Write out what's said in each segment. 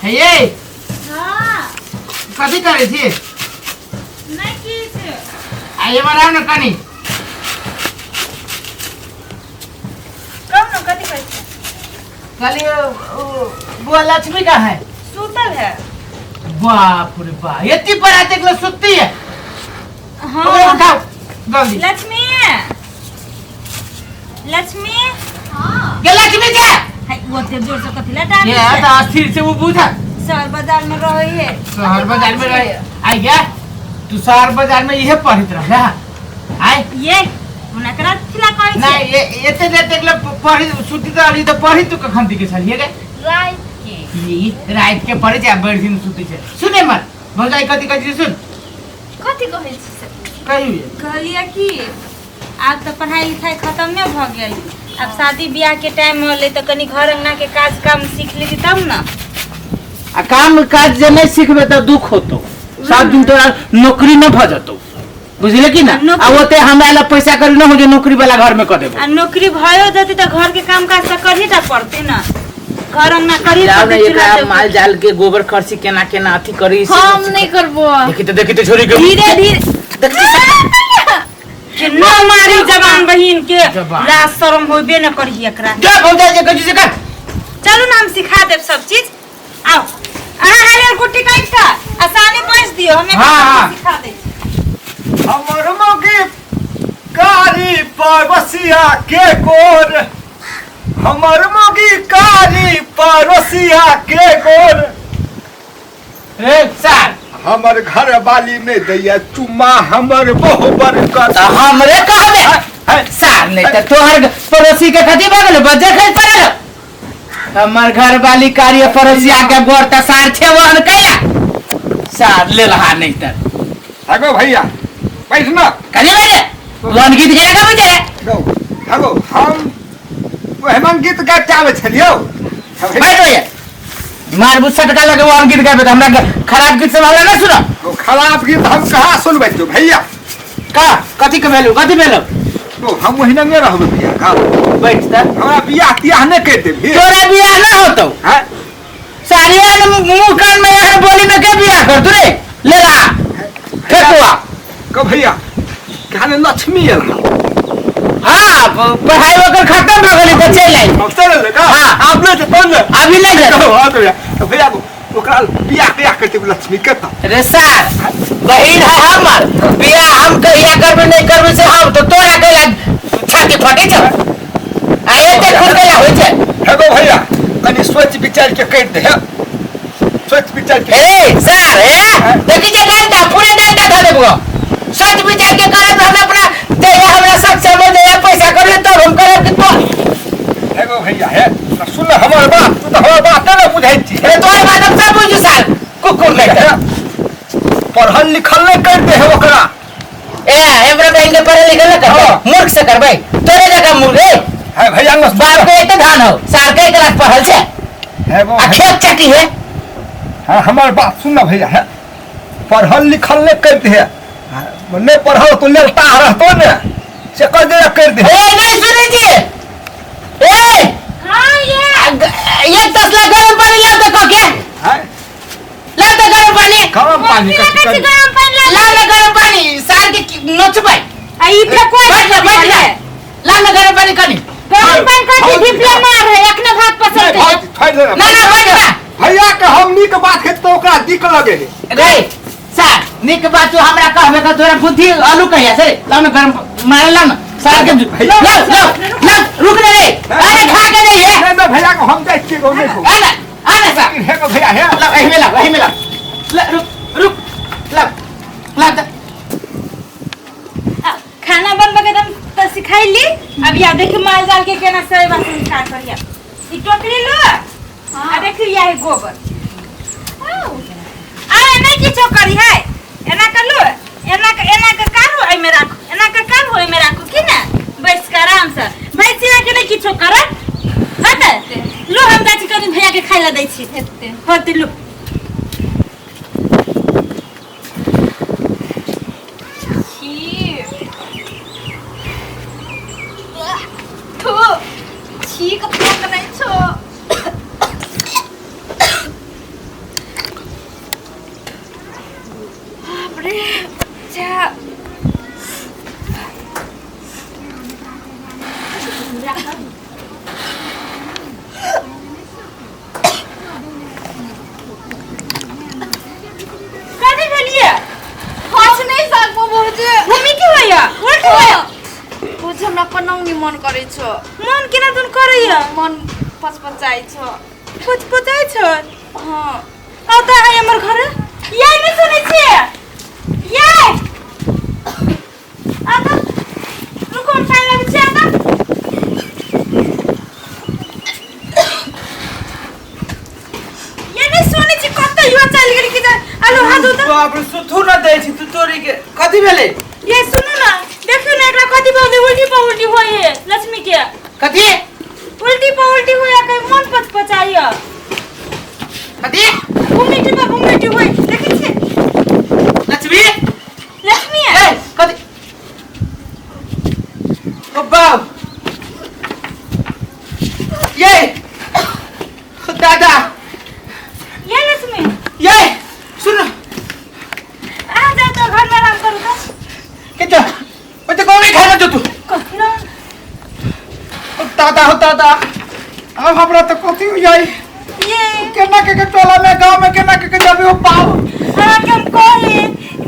हे ये हाँ कथी करै छी नहि किछु आ एमहर आउ ने कनी कहू ने कथी कहै छी कहली बुआ लक्ष्मी कहाँ है सुतल है बाप रे बाप एती पर आते के सुतती है हाँ ओकरा उठाओ जल्दी लक्ष्मी लक्ष्मी हाँ गे लक्ष्मी के हाय ओते जोर से कथी ला डाल ये तो अस्थिर से वो बुझा शहर बाजार में रहे है शहर बाजार में रहे आई गया तू शहर बाजार में इहे पढ़ित रह आय ये हुनकरा खिला कहै छै नहीं ये एते देर तक ले पढ़ी सुती तो अली तो पढ़ी तू कखन दिखे छलिए गे राति के ई रात के पढ़े छै भरि दिन सुती छै सुने मत भौजाई कथी कहै छै सुन कथी कहै छी से कहियो कहलियै कि आब तऽ पढ़ाई लिखाई खत्मे भऽ गेल आब शादी बियाह के टाइम होलै तऽ कनि घर अंगना के काज काम सीख लेती तब ने आ काम काज जे नहीं सीखबे तऽ दुख होतो सब दिन तोरा नौकरी न भऽ जतौ बुझले कि ना नौकरी- आ ओते हमरा ला पैसा करी न हो जे नौकरी वाला घर में कऽ देबो आ नौकरी भयो जतै तऽ घर के काम काज तऽ करही टा पड़तै ने घर अंगना करही जाओ ना पड़तै चूल्हा एकरा चौकी। माल जाल के गोबर खर्ची केना केना अथी करी से हम नहीं करबो देखी तो देखी तो छोरी के धीरे धीरे देखी के न मारी जवान बहिन के जवान। लाज शरम होबे न करही एकरा जा भौजाई जे कथी से कर चलू ना हम सिखा देब सब चीज आओ अहाँ हरियर कुट्टी काटि कऽ आ सानी पोछि दियौ हम एकरा हाँ, सब हाँ। चीज सिखा दै छी हमर मौगी कारी पड़ोसिया के गोर हमर मौगी कारी पड़ोसिया के गोर रे सार हमर घर वाली ने दैया चुम्मा हमर बहु बरकत तऽ हमरे कहबे सार नहीं तऽ तोहर पड़ोसी के कथी भऽ गेल बज्जर खसि पड़ल हमर घर वाली कार्य पड़ोसिया के गोर तऽ सार छे वहन कैला सार ले लहा नहीं तऽ हगो भैया बैठ ना कथी बैठे वन गीत गेला का बैठे गौ हगो हम ओहमन गीत गाते आबै छलियौ बैठो ये मारबू सटका लगे वन गीत गाबे तऽ हमरा खराब गीत सब हमरा ना सुनो गौ खराब गीत हम कहाँ सुनबै छियौ भैया का कथी के भेलू कथी भेलू गौ हम ओहिना नहि रहबै भैया का बैठ तऽ हमरा बियाह तियाह नहि करि देबही तोरा बियाह ना होतौ हैं सारिया ने मुंह कान में यार बोली में के बियाह कर तू रे ले ला फेकुआ गौ भैया कहाँ लक्ष्मी एल हाँ पढ़ाई ओकर खत्म भऽ गेलै तऽ चलि आइ हम चल एलै का हाँ। आप ले जेतौ ने अभी ले जेतौ। गौ, हाँ तो भैया तो भैया गौ, ओकरा बियाह तियाह करते लक्ष्मी के तऽ रे सार बहिन है हमर बियाह हम कहिया करबै नहि करबै से हम तो तोरा कैला छाती फटै छौ आ एते खुद कैला होइ छै हे गौ भैया कनि सोच विचार के करि दे हे सोच विचार के ए सर ए देखी जे डंडा पूरे डंडा धऽ देबो सोच विचार के करब हम अपना जहिया हमरा सक्षम हो जहिया पैसा करे तब हम करब कि तो हे गो भैया हे तऽ सुन हमर बात तू तऽ हमर बात नहि बुझै छी ए तोहर बात हम सब बुझू सर कुकुर नहीं हे, पढ़ल लिखल नहि कर दे हे ओकरा ए हमरा बहन के पढ़ल लिखल न करबै हाँ। मूर्ख से करबै तोरे जकाँ मूर्ख ए हे भैया बाप के एते धान हो सार के एक लाख पढ़ल छै हे गो आ खेत चटी है हाँ हमर बात सुन ना भैया है पढ़ल लिखल नहि कर दे हे नहि पढ़ल तो लेलता रहतो ने से कर दे कर दे ए नहीं सुनै छी ए हाँ ये एक तसला गरम पानी लाव तो कह के हैं? लाव तो गरम पानी गरम पानी कथी कथी लगै छै करी गरम पानि लाबऽ? लाव ना गरम पानी सार के नोचबै आ ई फेकुआ बैठ ना बैठ ना लाव ना गरम पानी कनी गरम पानि कथी धिपले मार है अखने भात पसरतै ना ना बैठ ना भैया के हम नीक बात है तो ओकरा दिक लगे है रे सार नीक बात तू हमरा कहबे का तोरा बुद्धि आलू कहिया से लाव ना गरम मारे लाव ना सार के लाव लाव लाव रुक ना रे अरे खा के नहीं है नहीं नहीं भैया के हम जाइ छियै गाँव नहीं आ ना आ ना सार हे गो भैया हे लाव एही में लाव एही में लाव ला रुक रुक लाव लाव त खाना बनबे के एकदम त सिखाइली अब या देखी माल जाल के केना सेवा संस्कार करिया ई टोकरी लो आ देखी या है गोबर अरे नहीं किछो करी है एना कर लो एना के एना के काढ़ू एहिमे राखू एना के काढ़ू एहिमे राखू की ना बैस के आराम से भैंसिया के नहीं किछो करत होतै लो हम जाइ छी कनि भैया के खाइ ला दै छी हेतै होतै लो छी थू छी कते नहि छो कथी होय कुछ हमरा पनौनी मन करै छौ। मन केना दुन करैया? मन पचपचाइ छौ। पचपचाइ छौ? हाँ। आउ तऽ आइ हमर घर। याय नहि सुनै छियै? याय आ तऽ रुकू, हम पानि लाबै छी। आ तऽ ये नहि सुनै छी, कतऽ युवा चलि गेल कि जाय? आलू हाथ धो तऽ। बाप रे, सुथू न दै छी तू तोरी के। कथी भेलै? ये सुनू ना, देखियौ ने एकरा कथी भऽ गेलै। उल्टी पर उल्टी होइ है लक्ष्मी के। कथी? उल्टी पर उल्टी होइया के मन पचपचाइया। कथी? घुमटी पर घुमटी होइ, देखै छियै? लक्ष्मी, लक्ष्मी। ए कथी? ओ बाप, ये दादा। ये लक्ष्मी। ये सुन। आ जाओ तो घर में आराम करू तऽ। के जा ओते कोने खाना जो तू। कथी ना? ओ दादा, हो दादा, अब हमरा तो कथी हो जाई? ये केना के टोला में गांव में केना के जाबे? ओ बाप। अहाँके हम कहली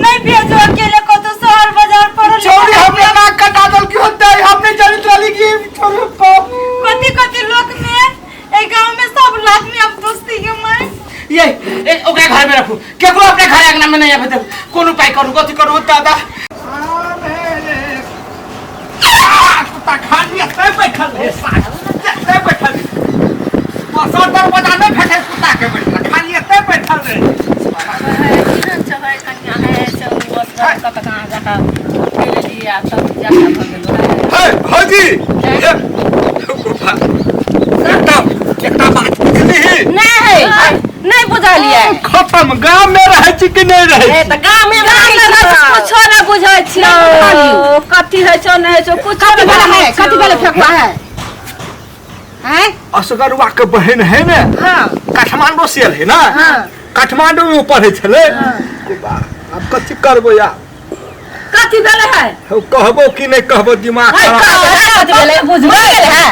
नहीं भेजो अकेले कतौ शहर बाजार पढ़ल। छौरी हमरा नाक कटा दल की होते। हम नहीं जानत रहली कि छोरी बाप। कथी कथी लोक में एहि गांव में सब आदमी अब दोस्ती के मैं। ये ए ओकरा घर में रखू, केकरो अपने घर अंगना में नहीं आबे देब। कोन उपाय करू, कथी करू दादा? कुत्ता खा लिया तै बैठल रहे साथ तै बैठल रहे। सर दरवाजा नहीं फेंके कुत्ता के, बैठल खाली एते बैठल रहे। केहन छौ है कनिया है से कत कहाँ जाका गेलियै आ तब जाका भऽ गेलो है। हे भौजी, एकटा एकटा बात बुझलिही? नहि है, नहि बुझलियै। खत्म। गाम में रहै छी कि नहि रहै ए छी? तऽ गामे में कुछो नहि बुझै छियौ, कथी होइ छौ नहि होइ छौ कुछो। कथी भेलै है? कथी भेलै फेकुआ है? हैं? असगरुआ के बहन है ने? हाँ। काठमांडू से है ना? हाँ। काठमांडू में पढ़ै छलै। आब कथी करबो यार? कथी भेलै है? हौ, कहबो कि नहि कहबो, दिमाग है, खराब। कथी भेलै? बुझबै मरि गेलै है?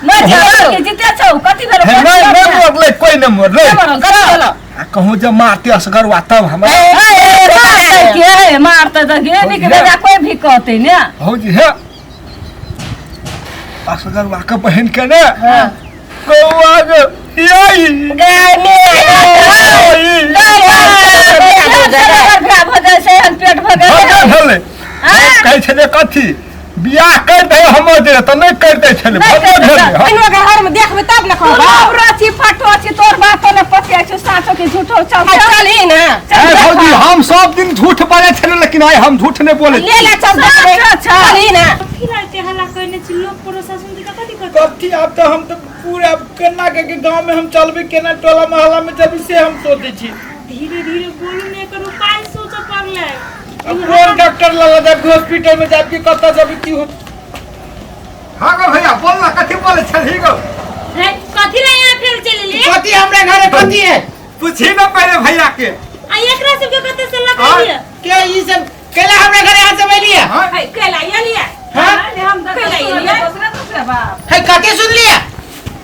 नहि छौ के जीते छौ, कथी भेलै? हे, नहि नहि मरलै, कोइ नहि मरलै। कथी भेलै? आ कहूँ जब मारते असगरुआ तब हमरा। मारतै के मारतै तऽ गे नीक बेजा कोइ भी कहतै ने। भौजी हे, असगरुआ के बहन के ने कौआ के यही भऽ जाइ छै पेट भऽ गेल। भऽ गेल। कहै छलै कथी बियाह कर दे हमर दे तऽ नहि कर दै छलै, भऽ गेलै। हँ। पहिने घर में देखबै तब ने कहबै। रची फटो छी, तोर बात ने पतियाइ छौ, साँचो के झूठो छौ। आ चलही ने। ए भौजी, हम सब दिन झूठ बोले छलै, लेकिन आइ हम झूठ नहि बोले। ले ले चल, देखबै। चलही ने। कथी लाते हल्ला करने छी? लोक पड़ोसा सुनते तऽ कथी कहतै? कथी? आब तऽ हम तऽ पूरा केना के के गांव में हम चलबै, केना टोला मोहल्ला में चलबै से हम सोचै छी। धीरे धीरे बोलू ने, एकर उपाय सोचऽ पड़लै। अब कोन डॉक्टर लग जाब, हॉस्पिटल में जाब कि कतऽ जाब, की हो? हाँ गो भैया, बोल ना, कथी बोले छलही गो? है कथी ला यहाँ फेर चलि एलियै? कथी हमरा घरे कथी है? पूछी ना पहले भैया के। आ एकरा सबके कतऽ से लगलियै? के ई सब केला हमरा घरे यहाँ से एलियै? हाँ? है कैला एलियै? हाँ? हम कैला एलियै? दोसरे बाप है कथी सुनलियै?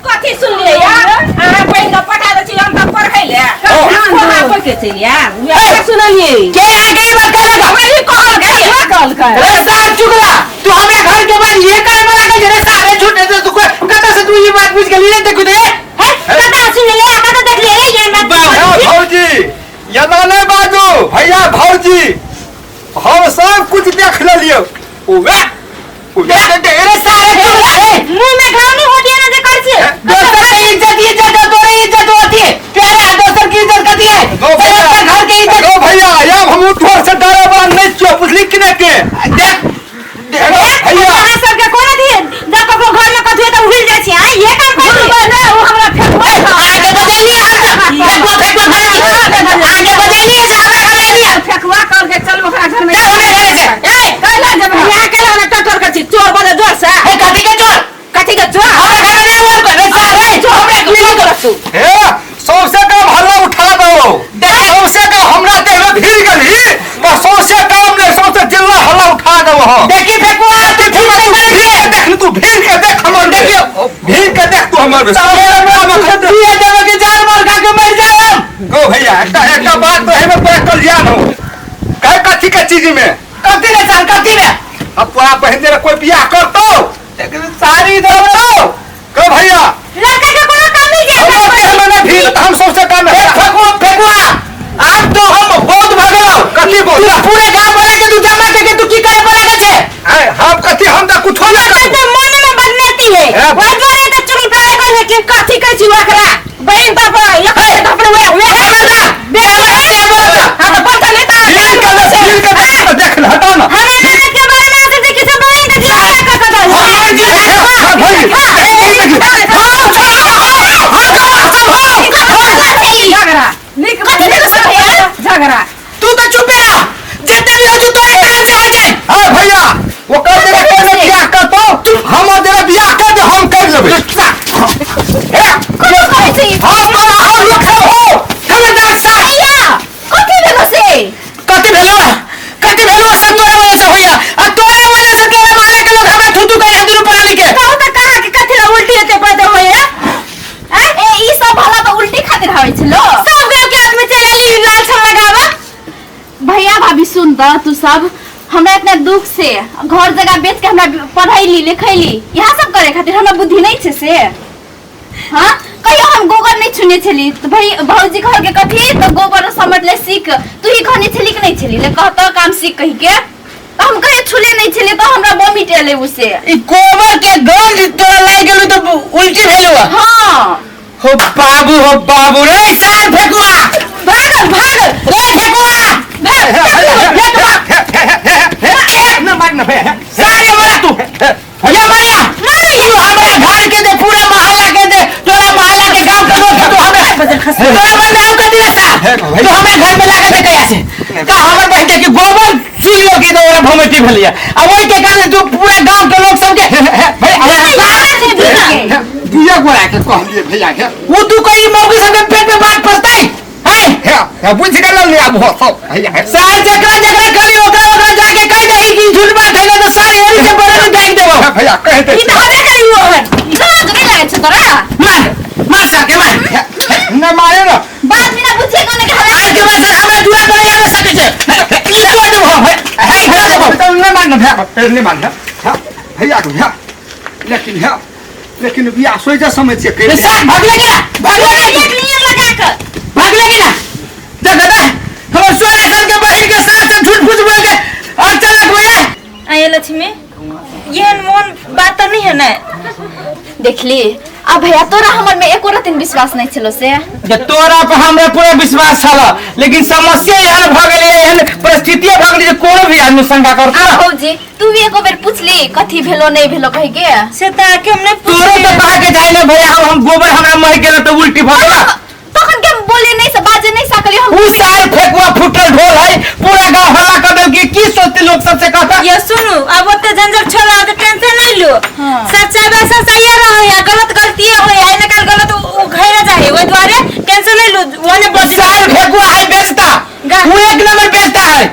कथी सुनलियै यार? अहाँ बहिन के पठा दै छी हम तऽ पढ़ै ले कोना पढ़ के चलि आयब, उएह सुनलियै। के आके ई बात कहलक? हमरा ई कहलकै, कहलकै। रे सार चुगला, तू हमरा घर के बाद ये करे में लागल छै। रे सारे झूठ है, तू कतऽ से तू ई बात बुझ गेली रे? देखू दे। है कतऽ सुनलियै आ कतऽ देखलियै रे ये बात? हे भौजी, एना नहि बाजू। भैया भौजी, हम सब कुछ देख लेलियौ। उहे उहे रे सारे चुगला रे, मुंह में घाव नहीं होती है ना जे कर छियै। दोसर के इज्जत, इज्जत तोरे इज्जत होती है प्यारा, दोसर की इज्जत कथी है? गो भैया। अपना घर के इज्जत। गो भैया, आब हम तोहर से डरे वाला नहि छियौ, बुझली कि नहि के? देख। भैया, अहाँ सबके कोन अथी जब ककरो घर में कथी तऽ उहिल जाइ छी आ ये काम कर सुनबै ने, ओ हमरा फेकुआ। आगे बजेलिए हम सब फेकुआ, फेकुआ घर में आगे बजेलिए से हमरा घर एलिए। फेकुआ कहलकै चल ओकरा घर में। चल हमरा घरे से। ए कैला जेबै यहाँ? कैला हमरा टटोर करै छी? चोर बने जोर से। हे कथी के चोर? कथी के चोर? हमरा घर में नहीं आबो रे सारे, हमरा मिली को तू हे, सौंसे काम हल्ला उठा दो। सौंसे काम हमरा देह में भीड़ गेलही तऽ सौंसे काम नहि, सौंसे जिला हल्ला उठा दो हम। देखी फेकुआ, तू ठीक से कर भीड़ के देख तू, भीड़ के देख हमर, देखियौ। भीड़ के देख तू हमर। दिए देबे के जान मार खा के मर जाए हम। गो भैया, एकटा एकटा बात तो हेमे तोरा कल्याण हो कहे कथी के चीज में। कथी रे साल, कथी रे? अब तोरा तोरा बहिन जरा कोई बियाह करतो लेकिन सारी दो कह भैया लड़का के कोनो कमी जे हमरा देह में नहीं भीड़ तो हम सबसे कम है फेकुआ फेकुआ आज तो हम बहुत भगलो कथी बोल तू पूरे गांव वाला के तू जमा के तू की करे वाला के छे आए, हम कथी हम तो कुछो नहीं लड़का करबो। तो मन में बदनाती है हे। वही द्वारे तो चुगली करे कोई कि कथी कहै छी ओकरा बहिन तऽ अपन एक धपड़े वे वे हां तऽ पता नहीं तऽ भीड़ के ले, भीड़ के देख ले, देख ले, हटाओ ना हमरा ननद के बारे में ऐसे किछु बोली तऽ जिया का कह दो हाँ, जी, हाँ, भाई, झगड़ा नीक कथी भेलो से भैया? झगड़ा तू तो चुपे रह जेते भी हो तू तोरे कारण से हो जाए हाँ भैया ओकर जरा कोई ने बियाह करतो हम जरा बियाह कर दे हम कर लेबै हे, कथी कहै छी हम तोरा हम लोग सब हो खबरदार साहब भैया कथी भेलो से कथी भेलो कथी भेलो सब तोरे वजह से होइया आ तोरे वजह से तोरे मारे के लोग हमरा थूथू करे दुनू प्राणी के कहू तऽ कहाँ के कथी ला उल्टी हेतै पैदा होय है ए ई सब भला तऽ उल्टी खातिर होई छलो सब गांव के आदमी चलि एली लाल छल लगावा भैया भाभी सुन त तू सब हमरा इतना दुख से घर जगह बेच के हमरा पढ़ैली लिखैली यहाँ सब करे खातिर हमरा बुद्धि नहीं छे से हाँ कहियो हम गोबर नहीं छुने छली तो भाई भौजी कहल के कथी तो गोबर समझ ले सीख तू ही कहने छली कि नहीं छली ले कहता काम सीख कही के तो हम कहियो छुले नहीं छली तो हमरा वोमिट एले उसे ई गोबर के गंध तोरा लागि गेलो तो उल्टी भेलो हाँ हो बाबू रे सार फेकुआ भागल भागल रे फेकुआ हे, ना मार ना भैया सारे मरा तू ये मरिया तू हमरा घर के दे पूरा मोहल्ला के दे तोरा मोहल्ला के गांव के लोग तू हमरा तोरा बदनाम कर दिला सा हे भाई। तू हमरा घर में लागे दे कया से का हमर बहन के गोबर सुई लो के ओरा भोमेटी भेलिया आ ओई के कारण तू पूरा गांव के लोग सब के भैया दुइया गोरा के कहलिए भैया हे वो तू कहीं मौकी सब के पेट में बात फंसतै हैं हे हे बुझ गेल ने आब हो सब भैया हे सार जकरा जकरा करी ओकरा ओकरा जाके कह दही कि झूठ बात है ना तो सार एरी से बड़े फेंक देबो हे भैया कह दे ई तऽ हबे करी हो हन लाज नहीं लगे छे तोरा मार मार सार के मार हे, हे, ना मारे ना बात बिना बुझे कोने के हमरा आज के बाद सर हमरा दुआ करे आवे सके छे ई कर देबो हम हे कर देबो ना मार ना भैया नहीं मार ना भैया के भैया लेकिन हे लेकिन बियाह सोच समझ के रे सार भागले की ना भागले की एक नियर लगा के भागले की ना देख दादा हमर 16 साल के बहिन के साथ से झूठ फूस बोल के और चलक भैया आये लक्ष्मी एहन मोन बात तऽ नहीं है ना देखली आ भैया तोरा हमर में एको रतिन विश्वास नहीं छलो से जे तोरा पर हमरा पूरा विश्वास छल लेकिन समस्या एहन भऽ गेलै एहन परिस्थिति भऽ गेलै जे कोनो भी आदमी शंका करता आ भौजी तू भी एको बेर पूछली कथी भेलो नहीं भेलो कही के से तऽ आके हम नहीं तोरो तो कहा के जाए ना भैया हम गोबर हमरा मर गेल तो उल्टी भऽ गेल तखन के हम बोले नहीं से बाजे नहीं सकली हम उ साल फेकुआ फुटल ढोल है पूरा गांव हल्ला कर देल कि की सोचते लोग सबसे कहता ये सुनू अब ओते झंझट छोड़ो अब टेंशन नहीं लो सच्चाई बात सच्चाई रहे या गलत गलती हो या ना काल गलत उ घरे जाए ओइ द्वारे टेंशन नहीं लो ओने उ बज साल फेकुआ है बेचता उ एक नंबर बेचता है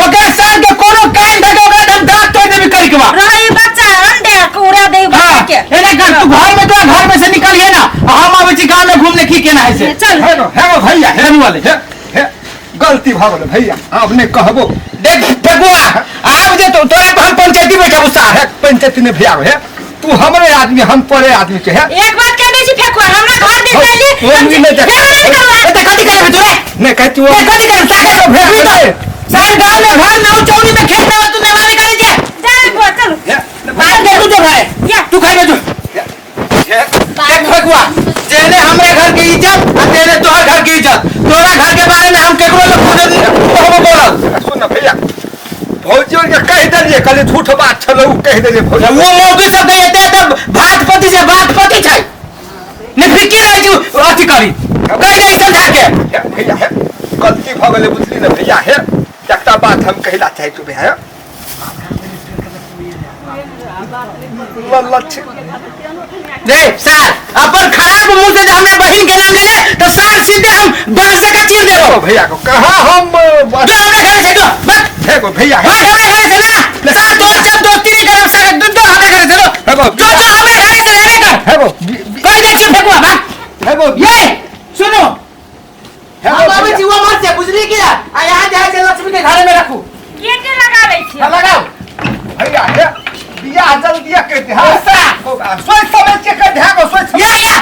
ओकरा साल के कोनो कान धके ओकरा हम दांत तोड़ देबी करी के बा रहे बच्चा अंडे के उड़ा दे बच्चा हाँ, के एना कर तू घर में तो घर में से निकलिए ना आ हम आबै छी गांव में घूमने की केना है से चल हे हे भैया हे हेनु वाले हे हे गलती भऽ गेल भैया आब नहि कहबो देख फेकुआ आब जे तो तोरा पर हम पंचायती बैठबू साहब हे पंचायती नहि भैया हे तू हमरे आदमी हम परे आदमी के हे एक बात कह दै छी फेकुआ हमरा घर दे चली ओ, हम ओ, नहि देख। एते कथी करबे तू रे नहि कहै तू ए, कथी करबे सागर भैया, सागर गांव में घर ना चौड़ी में खेत ना तू दलाली करै छे जा चल हे बाहर देखू जो घरे या। तू घर में जो हे देख फेकुआ जेने हमरे घर के इज्जत आ तेने तोहर घर के इज्जत तोरा घर के बारे में हम केकरो लोग कहबो बोलल सुन ना भैया भौजी के कहि देलियै कहलियै झूठ बात छलै ओ कहि देलियै भौजी वो मौगी सब के एते एते भात पति छै भात पति छै ने फिकिर रहै छै अथी करी कहि दे समझा के हे भैया हे गलती भऽ गेलै बुझली ने भैया हे एकटा बात हम कहला चाहै छी भैया लक्ष्य रे सार अपन खराब मुंह से जे हमरा बहिन के नाम लेले तो सार सीधे हम बांस का चीर देबो भैया को कहाँ हम जो हमरा घर से जो बस हे गो भैया हे भाग हमरा घर से ना सार तोर सब दोस्ती नहीं करब सार जो हमरा घर से हे गो जो जो हमरा घर से रहबे कर हे गो कहि दै छी फेकुआ भाग हे गो ये सुनो हे हम गो आबै छी वो मर से बुझली कि आ यहाँ जे है से लक्ष्मी के घरे में रखू के के लगा लै छी हाँ, लगाओ भैया भैया हे बियाह जल्दी कर दे हां सोच समझ के कर दे सोच या या।